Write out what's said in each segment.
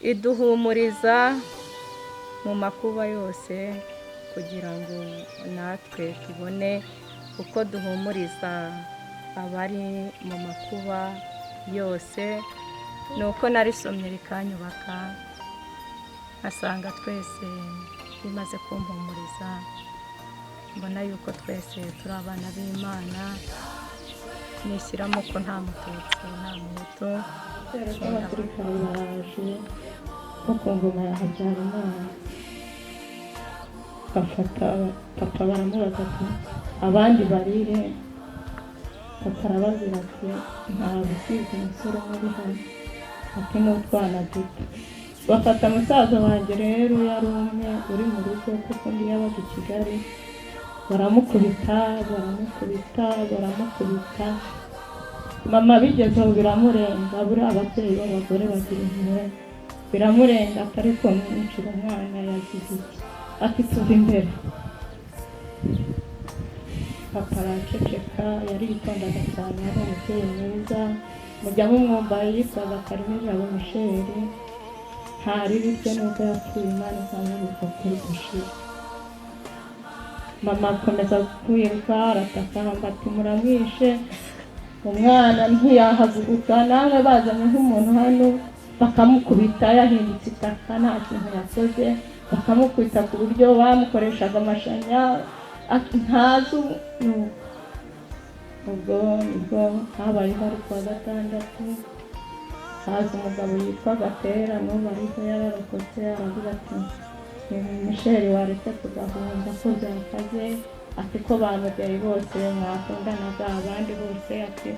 Iduhumuriza mu makuba yose kugira ngo natwe tubone uko duhumuriza abari mu makuba yose. Ni uko narisomye rikanyubaka, nkasanga twese bimaze kumpumuriza, mbona yuko twese turi abana b'Imana, nishyiramo ko nta Mututsi, nta Muhutu. Kubera ko abasirikare baraje bo ku ngoma ya Habyarimana, bafata papa, baramubaza ati: "Abandi barire?" Papa arababwira ati: "Ntabwo, usibye umusore umwe uri hano," ati: "N'utwana duto." Bafata musaza wanjye rero, yari umwe uri mu rugo kuko undi yabaga i Kigali. Baramukubita, baramukubita, baramukubita. Mama bigeze aho biramurenga. Buriya ababyeyi b'abagore bagira impuhwe. Biramurenga ati: "Ariko mwicira umwana, yagize iki?" Ati: "Tuva imbere." Papa araceceka. Yaritondaga cyane, yari umubyeyi mwiza, mujya mumwumva, yitwaga Karimijabo Michel. Nta ribi rye nubwo yapfuye, Imana izamuruka kuri gushira. Mama akomeza kwiruka, aratakamba ati: "Muramwishe umwana, ntiyahaguruka. Namwe bazanye nk'umuntu hano bakamukubita, yahindutse itaka, nta kintu yakoze, bakamukubita ku buryo bamukoreshaga amashanya, ntazi nuko." Ubwo nibwo habayeho, ari kuwa gatandatu, haza umugabo yitwa Gatera, n'ubu ariho, yararokotse. Aravuga ati: "Michel, waretse tugahunga ko byakaze?" Ati: "Ko ba mubyeyi bose mwakundanaga, abandi bose," ati,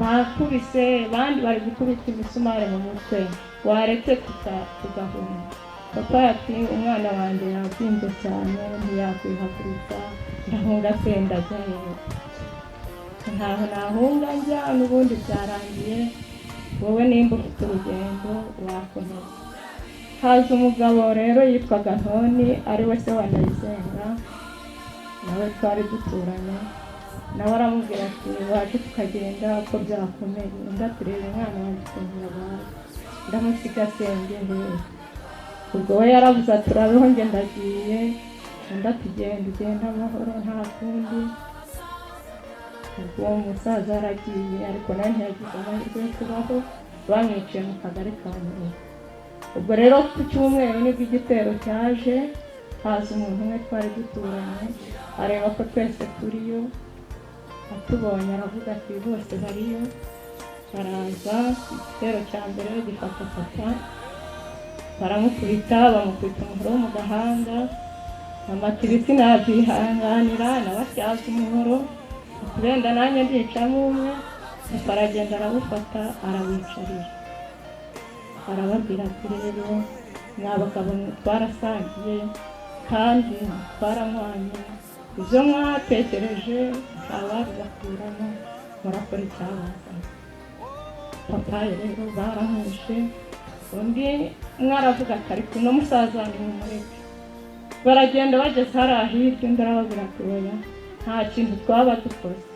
"bakubise, abandi bari gukubita imisumari mu mutwe, waretse tugahunga?" Papa ati: "Umwana wanjye yabyimbye cyane, ntiyakwihagurutsa. Ndahunga se ndajya hehe? Ntaho nahunga njya, n'ubundi byarangiye. Wowe nimba ufite urugendo wakomeza." Haza umugabo rero yitwaga Ntoni, ari we se wa Ndayisenga, nawe twari duturanye. Nawe aramubwira ati: "Waje tukagenda ko byakomeye?" Undi ati: "Reba umwana wanjye ukuntu yabaye, ndamusiga asenge hehe?" Ubwo we yarabuze ati: "Urabeho, njye ndagiye." Undi ati: "Genda, ugenda amahoro, nta kundi." Ubwo uwo musaza yaragiye, ariko nawe ntiyagize amahirwe yo kubaho, bamwiciye mu kagari ka Nyaruhu. Ubwo rero ku cyumweru nibwo igitero cyaje. Haza umuntu umwe twari duturanye, areba ko twese turiyo. Atubonye aravuga ati: "Bose bariyo." Baraza, igitero cya mbere gifata papa, baramukubita, bamukubita umuhoro wo mu gahanga. Mama ati: "Ibiti nabyihanganira." Nawe atyaza umuhoro ati: "Wenda nanjye ndicamo umwe." Papa aragenda arawufata, arawicarira, arababwira ati: "Rero mwa bagabo mwe, twarasangiye kandi twaranywanye. Ibyo mwatekereje ntawabibakuramo, murakora icyabazanye." Papa rero baramwishe. Undi mwaravuga ati: "Ariko uno musaza nimumureke." Baragenda, bageze hariya hirya, undi arababwira ati: "Oya, nta kintu twaba dukoze,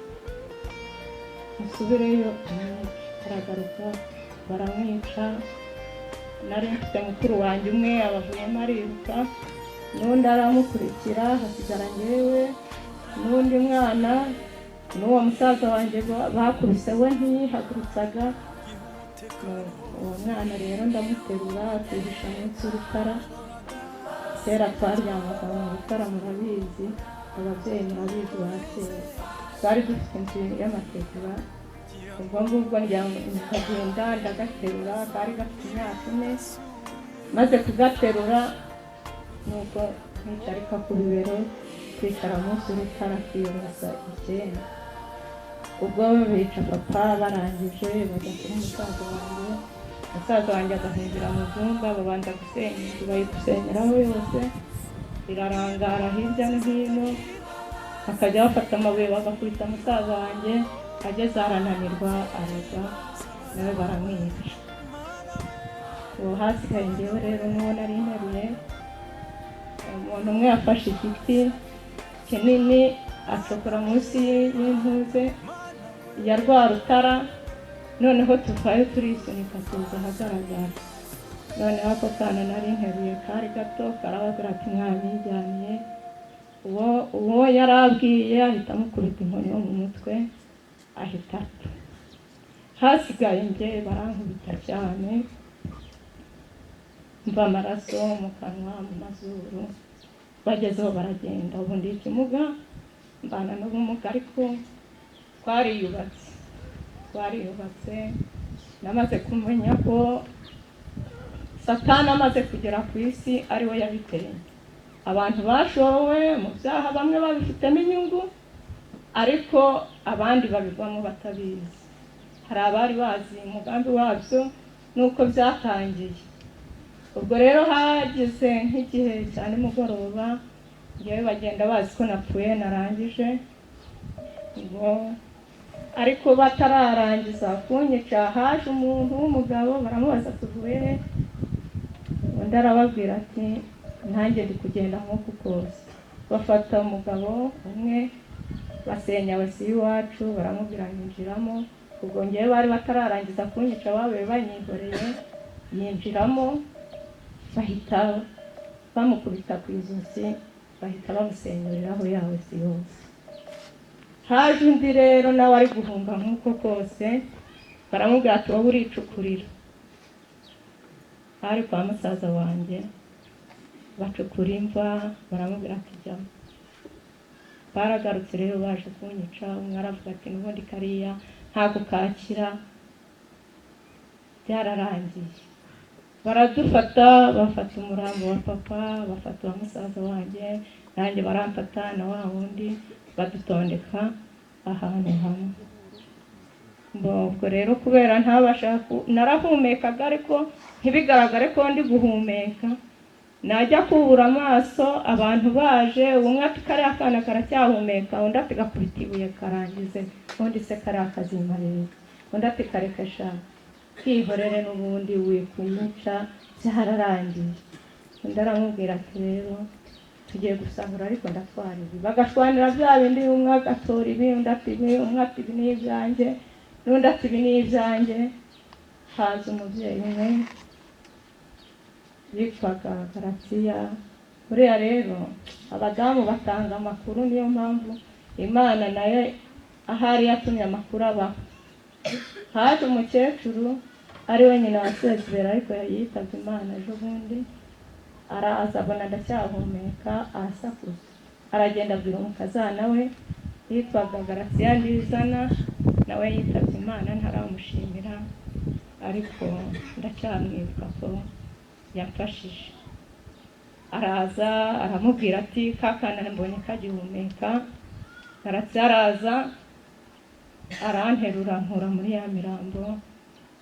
musubireyo tumwice." Aragaruka, baramwica. Nari mfite mukuru wanjye umwe, abavuyemo ariruka, n'undi aramukurikira, hasigara njyewe n'undi mwana n'uwo musaza wanjye bakubise, we ntiyihagurutsaga. Uwo mwana rero ndamuterura, twihisha munsi y'urutara. Kera twaryamaga mu rutara, murabizi, ababyeyi murabizi ba kera. Twari dufite inzu y'amategura. Ubwo ngubwo ndagenda ndagaterura, kari gafite imyaka 4. Maze kugaterura, nuko nkicarika ku bibero, twicara munsi y'urutara, twiyorosa icyenda. Ubwo bica papa, barangije bajya kuri musaza wanjye. Musaza wanjye agahungira mu byumba. Babanza gusenya inzu, bayidusenyeraho yose, irarangara hirya no hino. Bakajya bafata amabuye bagakubita musaza wanjye. Ageze arananirwa, aragwa, nawe baramwica. Ubu hasigaye njyewe rero n'uwo nari nteruye. Umuntu umwe yafashe igiti kinini, acokora munsi y'intuze ya rwa rutara. Noneho tuvayo, turisunika, tuza ahagaragara. Noneho ako kana nari nteruye kari gato, karababwira ati mwanyijyaniye. Uwo yari abwiye ahita amukubita inkoni yo mu mutwe, ahita apfa. Hasigaye njye, barankubita cyane, mva amaraso mu kanwa, mu mazuru. Bagezeho baragenda. Ubu ndi ikimuga, mbana n'ubumuga, ariko twariyubatse. Namaze kumenya ko Satani amaze kugera ku isi ari we yabiteye. Abantu bashowe mu byaha, bamwe babifitemo inyungu, ariko abandi babivamo batabizi. Hari abari bazi umugambi wabyo n'uko byatangiye. Ubwo rero hageze nk'igihe cya nimugoroba, ngewe bagenda bazi ko napfuye narangije, ubwo ariko batararangiza kunyica, haje umuntu w'umugabo, baramubaza tuvuye he? Undi arababwira ati nanjye ndi kugenda nk'uku kose. Bafata umugabo umwe, basenya wese iwacu, baramubwira yinjiramo. Ubwo ngewe bari batararangiza kunyica, babaye banyihoreye, yinjiramo, bahita bamukubita ku ijosi, bahita bamusenyuriraho ya wese yose. Haje undi rero nawe ari guhunga nk'uko kose, baramubwira ati wowe uricukurira. Hari kwa musaza wanjye, bacukura imva, baramubwira ati jyamo. Baragarutse rero baje kunyica, umwe aravuga ati n'ubundi kariya ntabwo kakira, byararangiye. Baradufata, bafata umurambo wa papa, bafata uwa musaza wanjye, nanjye baramfata na wa wundi, badutondeka ahantu hamwe. Ubwo rero kubera ntabasha, narahumekaga ariko ntibigaragare ko ndi guhumeka. Najya kubura amaso, abantu baje, umwe ati kariya kana karacyahumeka, undi ati gakubita ibuye karangize, undi se kariya kazimarira, undi ati kareka sha kihorere n'ubundi wikunyica byararangiye. Undi aramubwira ati rero tugiye gusahura, ariko ndatwara ibi. Bagashwanira bya bindi, umwe agatora ibi, undi ati ibi, umwe ati ibi ni ibyanjye, n'undi ati ibi ni ibyanjye. Haza umubyeyi umwe yitwaga Garasiya. Buriya rero abadamu batanga amakuru, niyo mpamvu Imana nayo ahari yatumye amakuru abaho. Haje umukecuru ari we nyina wa Sezibera, ariko yitabye Imana ejo bundi. Araza abona ndacyahumeka, arasakuza, aragenda abwira umukazana we yitwaga Garasiya Ndizana, nawe yitabye Imana, ntaramushimira, ariko ndacyamwibuka ko yamfashije. Araza aramubwira ati kakana mbonye kagihumeka. Garasiya araza aranterura, nkura muri ya mirambo,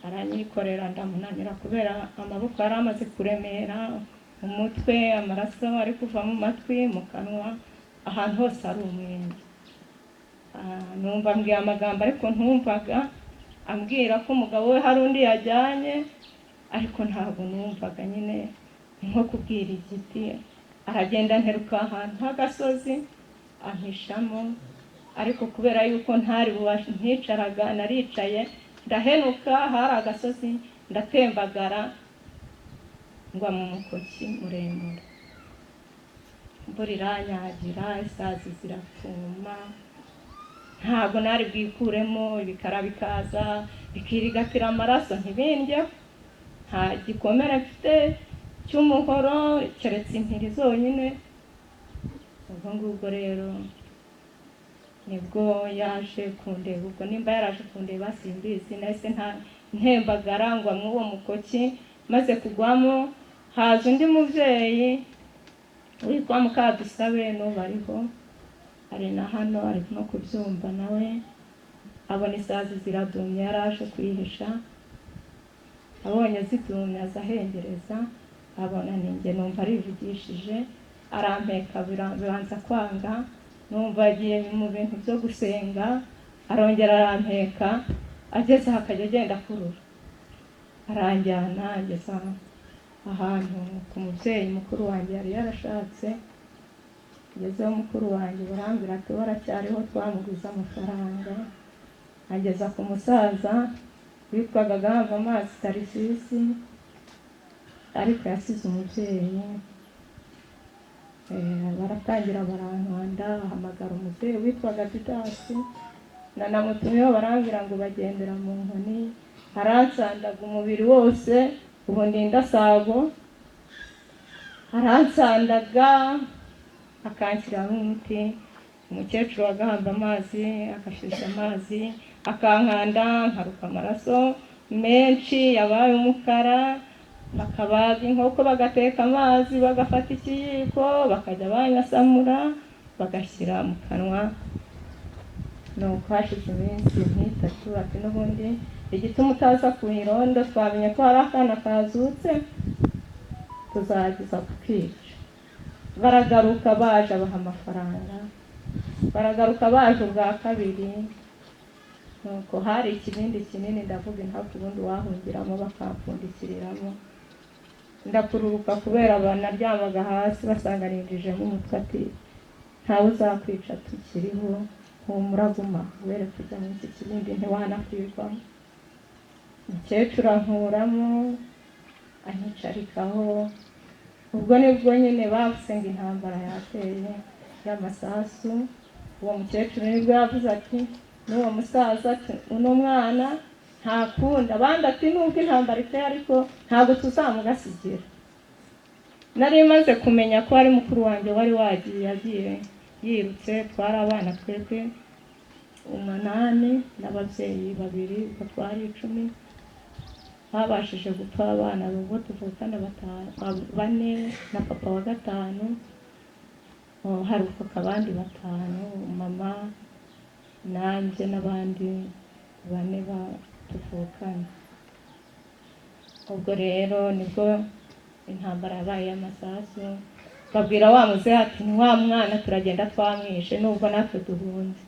aranyikorera, ndamunanira kubera amaboko yari amaze kuremera, umutwe, amaraso ari kuva mu matwi, mu kanwa, ahantu hose ari umwenge. Numva ambwiye amagambo ariko ntumvaga, ambwira ko umugabo we hari undi yajyanye, ariko ntabwo numvaga nyine, ni nko kubwira igiti. Aragenda nteruka ahantu h'agasozi ampishamo, ariko kubera yuko ntari bubashe, nticaraga, naricaye ndahenuka, hari agasozi, ndatembagara ngwa mu mukoki muremure, imvura iranyagira, isazi zirapfuma, ntabwo nari bwikuremo, ibikara bikaza bikirigatira amaraso ntibindye. Nta gikomere mfite cy'umuhoro keretse impiri zonyine. Ubwo ngubwo rero nibwo yaje kundeba. Ubwo nimba yaraje kundeba simbizi, nahise ntembagara ngwa muri uwo mukoki. Maze kugwamo, haza undi mubyeyi witwa Mukadusabe, n'ubu ariho, ari na hano, ari no kubyumva nawe. Abona isazi ziradumye, yaraje kwihisha, abonye zidumye aza ahengereza, abona ninjye, numva arivugishije, arampeka, bibanza kwanga, numva agiye mu bintu byo gusenga, arongera arampeka, ageze aho akajya agenda akurura, aranjyana ageza ahantu ku mubyeyi mukuru wanjye yari yarashatse. Ngezeho mukuru wanjye barambwira ati waracyariho, twamuguze amafaranga. Ageza ku musaza witwaga Gahanga Amazi Tarisisi, Ariko yasize umubyeyi. Baratangira barankanda, ahamagara umubyeyi witwaga Didasi, nanamutumyeho, barambwira ngo bagendera mu nkoni, aransandaga umubiri wose, ubu ndi indasago, aransandaga akanshyiramo umuti. Umukecuru agahamba amazi, agashyushya amazi, akankanda, nkaruka amaraso menshi yabaye umukara. Bakabaga inkoko, bagateka amazi, bagafata ikiyiko bakajya banyasamura bagashyira mu kanwa. Nuko hashize iminsi nk'itatu, ati n'ubundi igituma utaza ku irondo, twamenye ko hari akana kazutse, tuzageza kukica. Baragaruka baje, abaha amafaranga, baragaruka baje ubwa kabiri. Nuko hari ikibindi kinini, ndavuga ntabwo ubundi wahungiramo, bakampfundikiriramo, ndakururuka kubera banaryamaga hasi, basanga ninjijemo umutwe, ati ntawe uzakwica tukiriho, humura guma were kujya muri iki kibindi, ntiwanakwirwamo. Umukecuru ankuramo, anyicarikaho. Ubwo nibwo nyine bavuze ngo intambara yateye y'amasasu. Uwo mukecuru nibwo yavuze ati n'uwo musaza ati uno mwana ntakunda abandi, ati nubwo intambara iteye ariko ntabwo tuzamugasigira. Nari maze kumenya ko ari mukuru wanjye wari wagiye, yagiye yirutse. Twari abana twebwe 8 n'ababyeyi 2, ubwo twari 10. Babashije gupfa abana bo tuvukana 4 na papa wa 5, haruka abandi 5, mama nanjye n'abandi 4 tuvukana. Ubwo rero nibwo intambara yabaye y'amasasu, babwira wa muzehe ati ni wa mwana turagenda twamwishe nubwo natwe duhunze.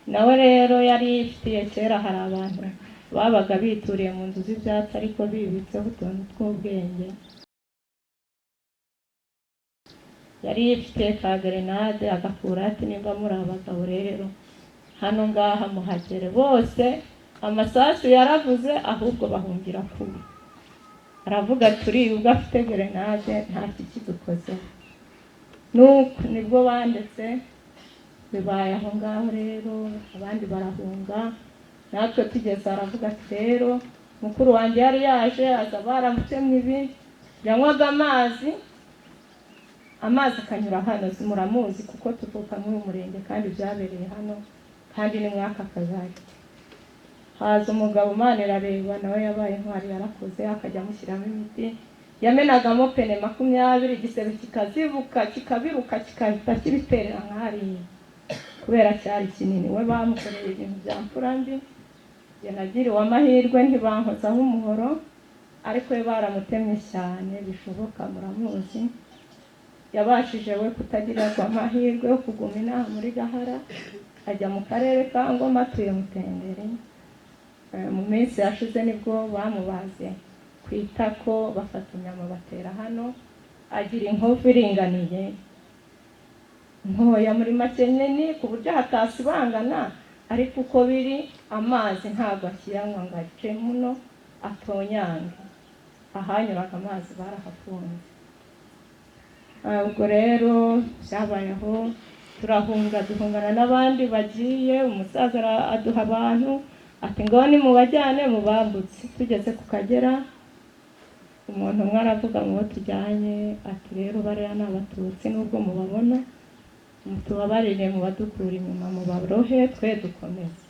Nawe rero yari yifitiye kera, hari abantu babaga bituriye mu nzu z'ibyatsi ariko bibitseho utuntu tw'ubwenge. Yari yifitiye ka gerenade, agakura ati nimba muri abagabo rero hano ngaha muhagere bose. Amasasu yaravuze, ahubwo bahungira kubi. Aravuga turi ubwo afite gerenade nta kikidukoze. Nuko nibwo bandetse bibaye aho ngaho rero, abandi barahunga, natwe tugeze. Aravuga ati rero mukuru wanjye yari yaje aza baramutemye ibi, yanywaga amazi, amazi akanyura hano, muramuzi kuko tuvuka muri uyu murenge kandi byabereye hano kandi ni mwaka kagari. Haza umugabo Manirareba, nawe yabaye intwari, yarakoze, akajya amushyiramo imiti, yamenagamo pene 20, igisebe kikazibuka kikabiruka kikahita kibiterera nk'hariya kubera cyari kinini. We bamukoreye ibintu bya mfura mbi, yanagiriwe amahirwe ntibankozaho umuhoro, ariko we baramutemye cyane bishoboka, muramuzi. Yabashije we kutagirirwa amahirwe yo kuguma inaha muri Gahara, ajya mu karere ka Ngoma, atuye Mutenderi. Mu minsi yashize nibwo bamubaze ku itako, bafata inyama batera hano, agira inkovu iringaniye ntoya muri make nini ku buryo hatasibangana, ariko uko biri amazi ntabwo akiyanywa ngo ace muno atonyange, ahanyuraga amazi barahafunze. Ubwo rero byabayeho, turahunga, duhungana n'abandi bagiye. Umusaza aduha abantu ati ngo nimubajyane mubambutse. Tugeze ku Kagera, umuntu umwe aravuga mu bo tujyanye ati rero bariya ni abatutsi, nubwo mubabona mutubabarire, mubadukura inyuma mubarohe twe dukomeze.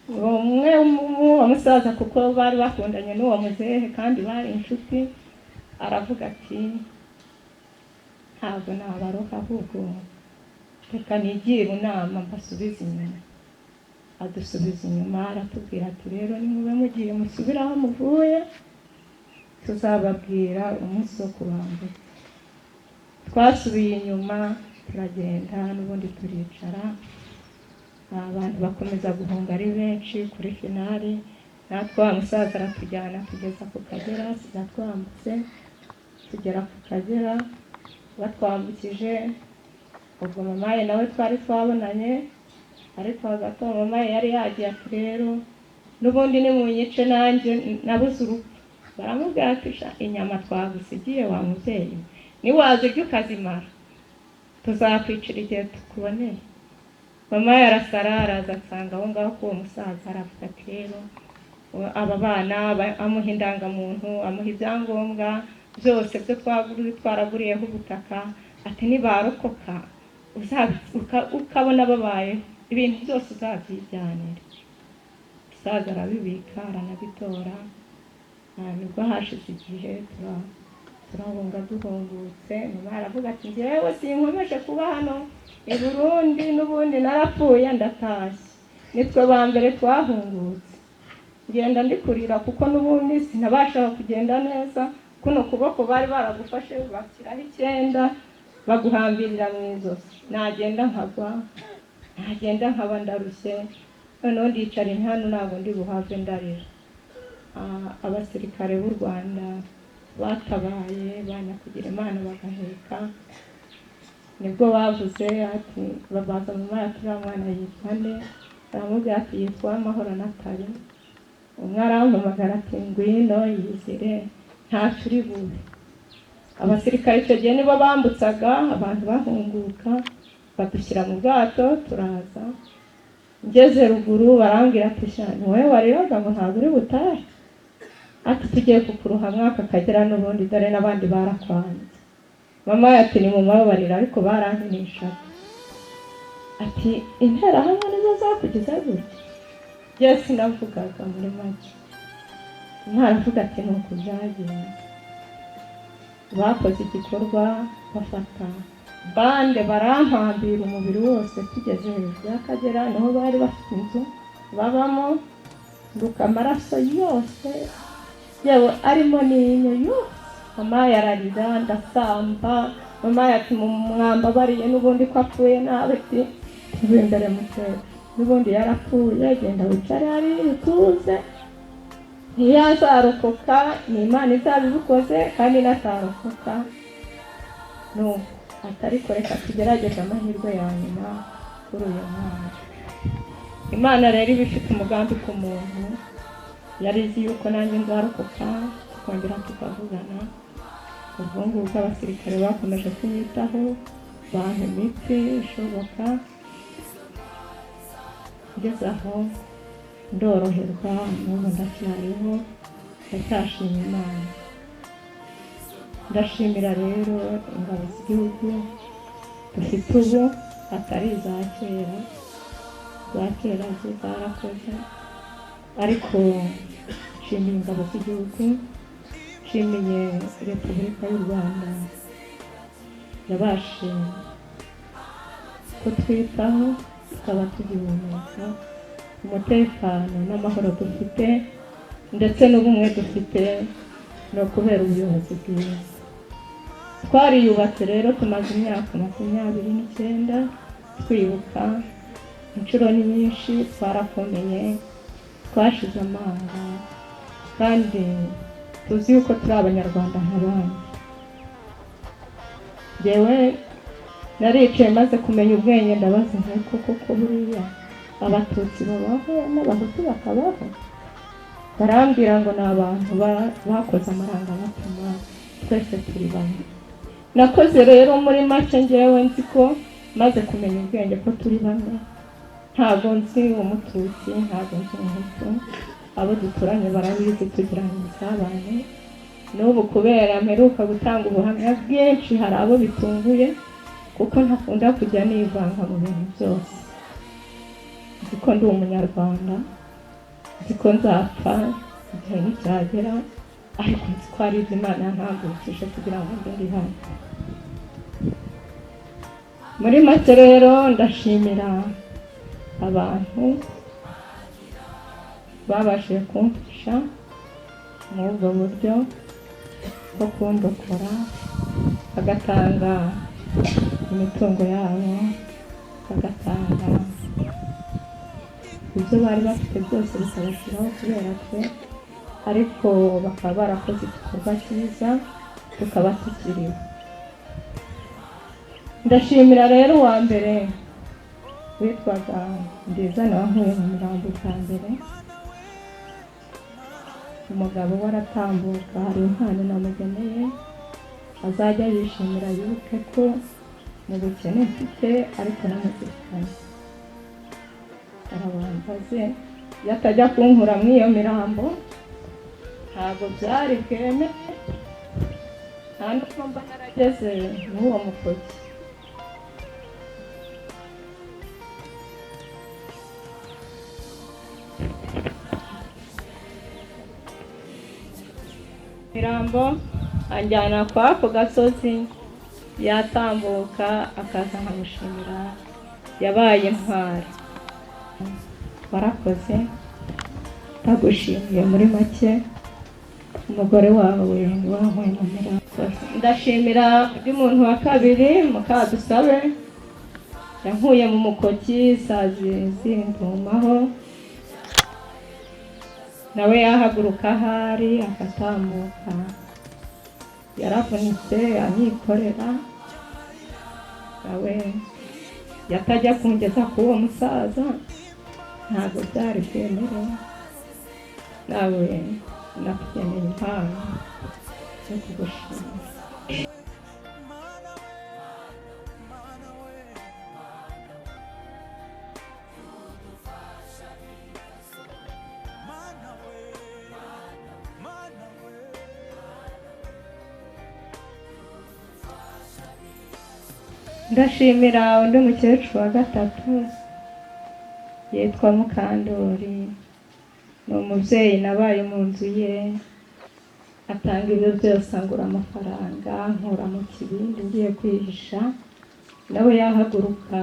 Umwe w'uwo musaza, kuko bari bakundanye n'uwo muzehe kandi bari inshuti, aravuga ati ntabwo nabaroha, ahubwo reka nigire inama mbasubize inyuma. Adusubiza inyuma, aratubwira ati rero nimube mugiye musubire aho muvuye, tuzababwira umunsi wo kubambutsa. Twasubiye inyuma turagenda n'ubundi turicara, abantu bakomeza guhunga ari benshi. Kuri finali natwe wa musaza aratujyana tugeza ku Kagera, siga twambutse tugera ku Kagera batwambukije. Ubwo mamaye nawe twari twabonanye, ariko hagati aho mamaye yari yagiye ati rero n'ubundi nimunyice nanjye nabuze urupfu, Baramubwira ati: "Sha, inyama twagusigiye wa mubyeyi, niwazirya ukazimara tuzakwicira igihe tukuboneye." Mama yarasara, araza asanga aho ngaho k'uwo musaza, aravuga ati: "Rero aba bana," amuha indangamuntu, amuha ibyangombwa byose byo twaraguriyeho ubutaka, ati: "Nibarokoka ukabona babayeho, ibintu byose uzabyijyanire." Umusaza arabibika, aranabitora. Nibwo hashize igihe turahunga. Duhungutse, mama aravuga ati: "Njyewe sinkomeje kuba hano i Burundi, n'ubundi narapfuye, ndatashye." Nitwe ba mbere twahungutse. Ngenda ndi kurira kuko n'ubundi sinabashaga kugenda neza. Kuno kuboko bari baragufashe, bashyiraho icyenda, baguhambirira mu izosi. Nagenda nkagwa, nagenda nkaba ndarushye. Noneho ndicara hano, ntabwo ndi buhave, ndarira. Abasirikare b'u Rwanda batabaye banyakugira Imana bagaheka, nibwo bavuze ati, babaza mama ati: "Uriya mwana yitwa nde?" Baramubwira ati: "Yitwa Amahoro Natali." Umwe arampamagara ati: "Ngwino yizire, ntacyo uri bube." Abasirikare icyo gihe nibo bambutsaga abantu bahunguka, badushyira mu bwato turaza. Ngeze ruguru barambwira ati: "Sha, ni wowe wariraga ngo ntabwo uri butahe?" Ati: "Tugiye kukuruha mwaka Akagera, n'ubundi dore n'abandi barakwanze." Mama ati: "Nimubabarira, ariko barankinishaga." Ati: "Interahamwe nizo zakugize gutya?" Njye sinavugaga muri make. Ntaravuga ati: "Ni uku byagenze." Bakoze igikorwa, bafata bande barampambira umubiri wose. Tugeze hejuru y'Akagera, niho bari bafite inzu babamo, nduka amaraso yose, yewe arimo n'inyo yose. Mama yararira, ndasamba. Mama ati: "Mwambabariye n'ubundi ko apfuye nabi." Ati: "Tuve imbere mukecuru, n'ubundi yarapfuye, genda wicare hariya utuze. Ntiyazarokoka, ni Imana izabibikoze, kandi natarokoka nuko atariko reka tugerageze amahirwe ya nyuma kuri uyu mwana." Imana rero iba ifite umugambi ku muntu. Yari izi yuko nanjye nzarokoka, tukongera tukavugana. Ubwo ngubwo abasirikare bakomeje kunyitaho, bampa imiti ishoboka, ngeze aho ndoroherwa. N'ubu ndacyariho, ndacyashima Imana. Ndashimira rero ingabo z'igihugu dufite ubu, atari iza kera. Iza kera zo zarakoze, ariko nshimiye ingabo z'igihugu, nshimiye Repubulika y'u Rwanda yabashije kutwitaho tukaba tugihumeka. Umutekano n'amahoro dufite ndetse n'ubumwe dufite ni ukubera ubuyobozi bwiza. Twariyubatse rero, tumaze imyaka 29 twibuka, inshuro ni nyinshi. Twarakomeye, twashize amanga, kandi tuzi yuko turi Abanyarwanda nk'abandi. Njyewe naricaye maze kumenya ubwenge, ndabaza nti: "Koko ko buriya Abatutsi babaho n'Abahutu bakabaho?" Barambwira ngo ni abantu bakoze amarangamutima, twese turi bamwe. Nakoze rero muri make, ngewe nzi ko maze kumenya ubwenge ko turi bamwe. Ntabwo nzi Umututsi, ntabwo nzi Umuhutu. Abo duturanye barabizi, tugirana ubusabane. N'ubu kubera mperuka gutanga ubuhamya bwinshi, hari abo bitunguye, kuko ntakunda kujya nivanga mu bintu byose. Nzi ko ndi Umunyarwanda, nzi ko nzapfa igihe nicyagera, ariko nzi ko hari ibyo Imana yampagurukije kugira ngo mbe ndi hano. Muri make rero, ndashimira abantu babashije kumfasha muri ubwo buryo bwo kundokora, bagatanga imitungo yabo, bagatanga ibyo bari bafite byose bikabashyiraho kubera twe, ariko bakaba barakoze igikorwa cyiza tukaba tukiriho. Ndashimira rero uwa mbere witwaga Ndizana, wankuye mu mirambo bwa mbere. Umugabo we aratambuka, hari impano namugeneye azajya yishimira, yibuke ko mu bukene mfite ariko namuzirikanye. Arabanza aze, iyo atajya kunkura muri iyo mirambo ntabwo byari bwemere, nta n'ubwo mba narageze n'uwo mukoki. Mirambo anjyana kwa ako gasozi, yatambuka akaza nkamushimira, yabaye intwari. Warakoze, ndagushimiye. Muri make umugore wawe wankuye mu mirambo. Ndashimira undi muntu wa kabiri, Mukadusabe, yankuye mu mukoki isazi zindumaho, nawe yahaguruka ahari akatambuka, yaravunitse anyikorera, nawe yatajya kungeza k'uwo musaza ntabwo byari bwemerewe. Nawe nakugeneye impano yo kugushimira. Ndashimira undi mukecuru wa gatatu yitwa Mukandori, ni umubyeyi nabaye mu nzu ye, atanga ibyo byose, angura amafaranga, nkura mu kibindi ngiye kwihisha, nawe yahaguruka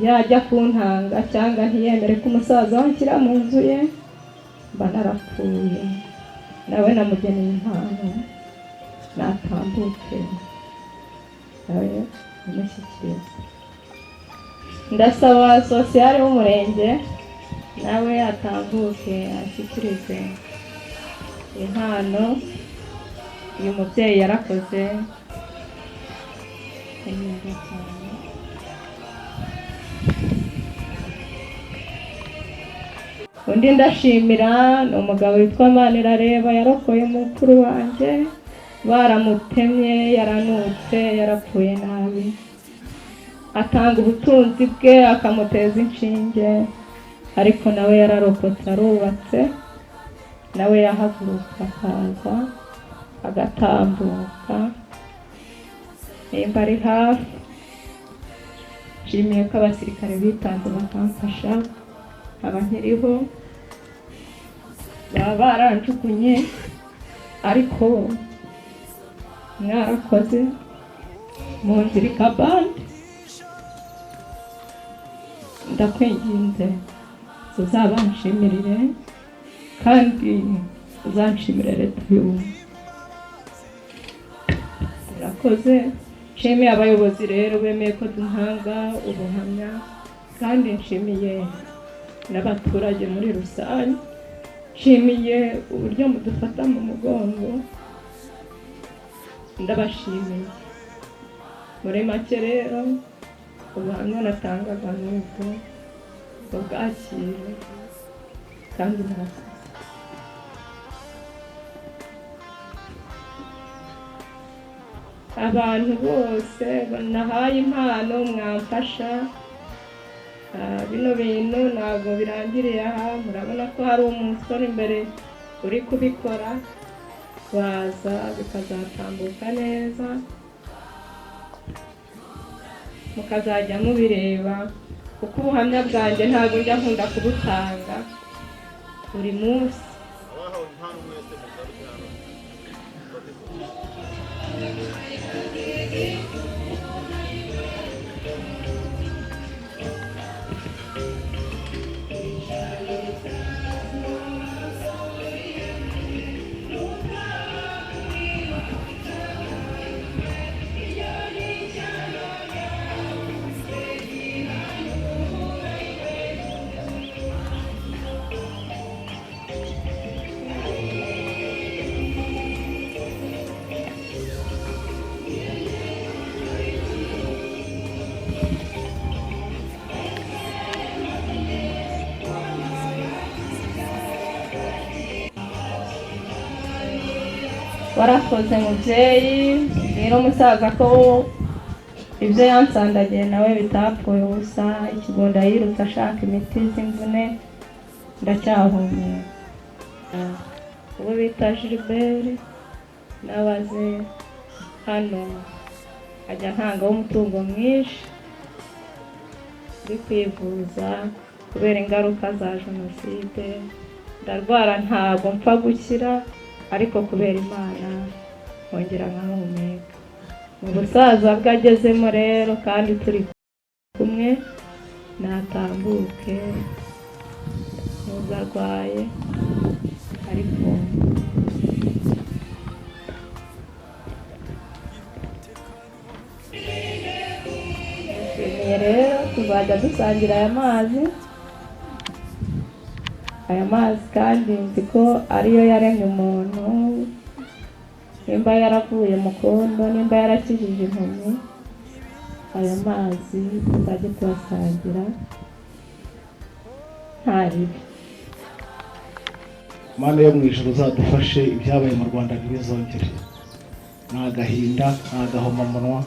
yajya kuntanga cyangwa ntiyemere ko umusaza wanshyira mu nzu ye, mba narapfuye. Nawe namugeneye impano, natambuke nawe amushyikiriza. Ndasaba sosiyale w'umurenge nawe atambuke ashyikirize impano. Uyu mubyeyi yarakoze neza cyane. Undi ndashimira ni umugabo witwa Manirareba, yarokoye mukuru wanjye, baramutemye, yaranutse, yarapfuye nabi, atanga ubutunzi bwe akamuteza inshinge, ariko nawe yararokotse, arubatse, nawe yahaguruka akaza agatambuka nimba ari hafi. Nshimiye ko abasirikare bitanze bakamfasha nkaba nkiriho, baba baranjugunye ariko mwarakoze mu nzira ikabande. Ndakwinginze uzabanshimirire kandi uzanshimire leta y'ubumwe. Murakoze. Nshimiye abayobozi rero bemeye ko duhanga ubuhamya, kandi nshimiye n'abaturage muri rusange, nshimiye uburyo mudufata mu mugongo, ndabashimiye. Muri make rero ubuhamya natangaga n'ubwo ubwakire kandi murakoze. Abantu bose nahaye impano mwamfasha, bino bintu ntabwo birangiriye aha, murabona ko hari umusore imbere uri kubikora, baza bikazatambuka neza, mukazajya mubireba, kuko ubuhamya bwanjye ntabwo njya nkunda kubutanga buri munsi. Abahawe impano mwese mugaruke hano. Mufate ifoto. Warakoze mubyeyi. Rero umusaza ko ibyo yansandagiye nawe bitapfuye ubusa. Ikigunda yirutse ashaka imiti z'imvune, ndacyahumeka. Uwo bita Gilbert nabaze hano ajya ntangaho umutungo mwinshi ndi kwivuza kubera ingaruka za jenoside. Ndarwara ntabwo mpfa gukira, ariko kubera Imana nkongera nkahumeka. Mu busaza bwe agezemo rero kandi turi kumwe, natambuke nubwo arwaye, ariko nshimiye rero tuzajya dusangira aya mazi. Aya mazi kandi nzi ko ariyo yaremye umuntu, nimba yaravuye mu kondo, nimba yarakijije impumyi, aya mazi tuzajya tuyasangira nta ribi. Mana yo mu ijuru, uzadufashe ibyabaye mu Rwanda ntibizongere. Ni agahinda, ni agahomamunwa,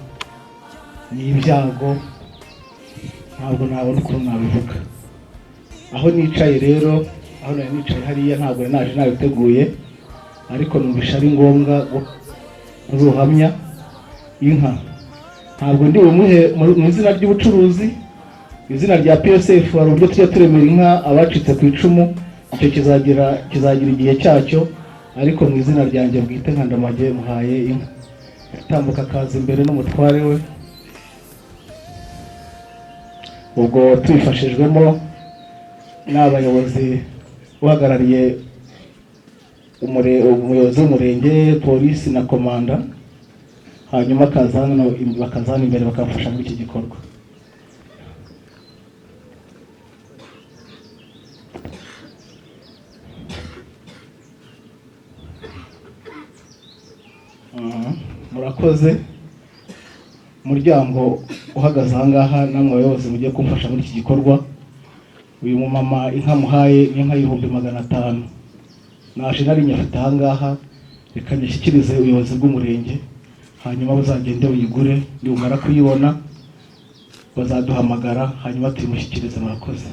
ni ibyago, ntabwo nabona ukuntu nabivuga. Aho nicaye rero, aho nari nicaye hariya, ntabwo nari naje nabiteguye, ariko numvisha ari ngombwa ubuhamya. Inka ntabwo ndi bumuhe mu izina ry'ubucuruzi, izina rya PSF. Hari uburyo tujya turemera inka abacitse ku icumu, icyo kizagira igihe cyacyo, ariko mu izina ryanjye bwite nka Ndamage muhaye inka. Tambuka akaza imbere n'umutware we, ubwo tubifashijwemo n'abayobozi, uhagarariye umuyobozi w'umurenge, polisi na komanda, hanyuma akaza hano, bakaza hano imbere bakamfasha muri iki gikorwa. Murakoze. Umuryango uhagaze aha ngaha namwe abayobozi mugiye kumfasha muri iki gikorwa. Uyu mumama inka muhaye ni inka y'500,000. Naje nari nyafite aha ngaha, reka nyishyikirize ubuyobozi bw'umurenge, hanyuma buzagende buyigure, nibumara kuyibona bazaduhamagara, hanyuma tuyimushyikirize. Murakoze.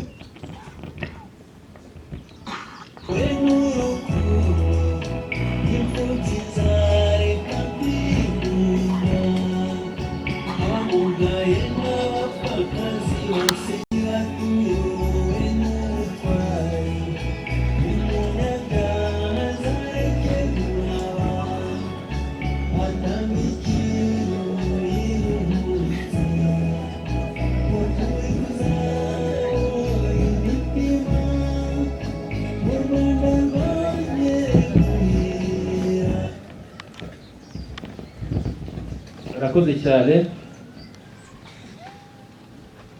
Murakoze cyane.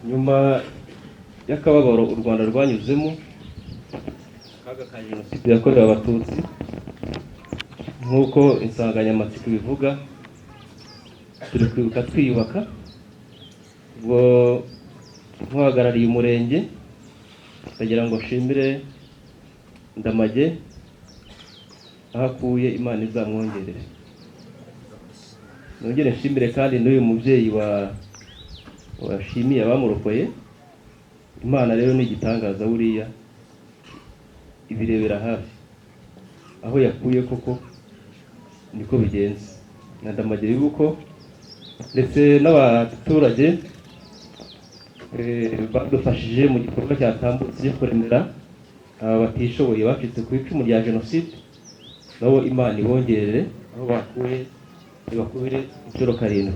Nyuma y'akababaro u Rwanda rwanyuzemo, akaga ka jenoside yakorewe Abatutsi, nk'uko insanganyamatsiko ibivuga, turi kwibuka twiyubaka. Ubwo nk'uhagarariye umurenge, ndagira ngo nshimire Ndamage aho akuye, Imana izamwongerere. Nongere nshimire kandi n'uyu mubyeyi washimiye abamurokoye. Imana rero ni igitangaza, buriya ibirebera hafi aho yakuye koko niko bigenze. Na Ndamage yuko ndetse n'abaturage badufashije mu gikorwa cyatambutse cyo kuremera aba batishoboye bacitse ku icumu rya jenoside, nabo Imana ibongerere aho bakuye, ibakubire inshuro 7.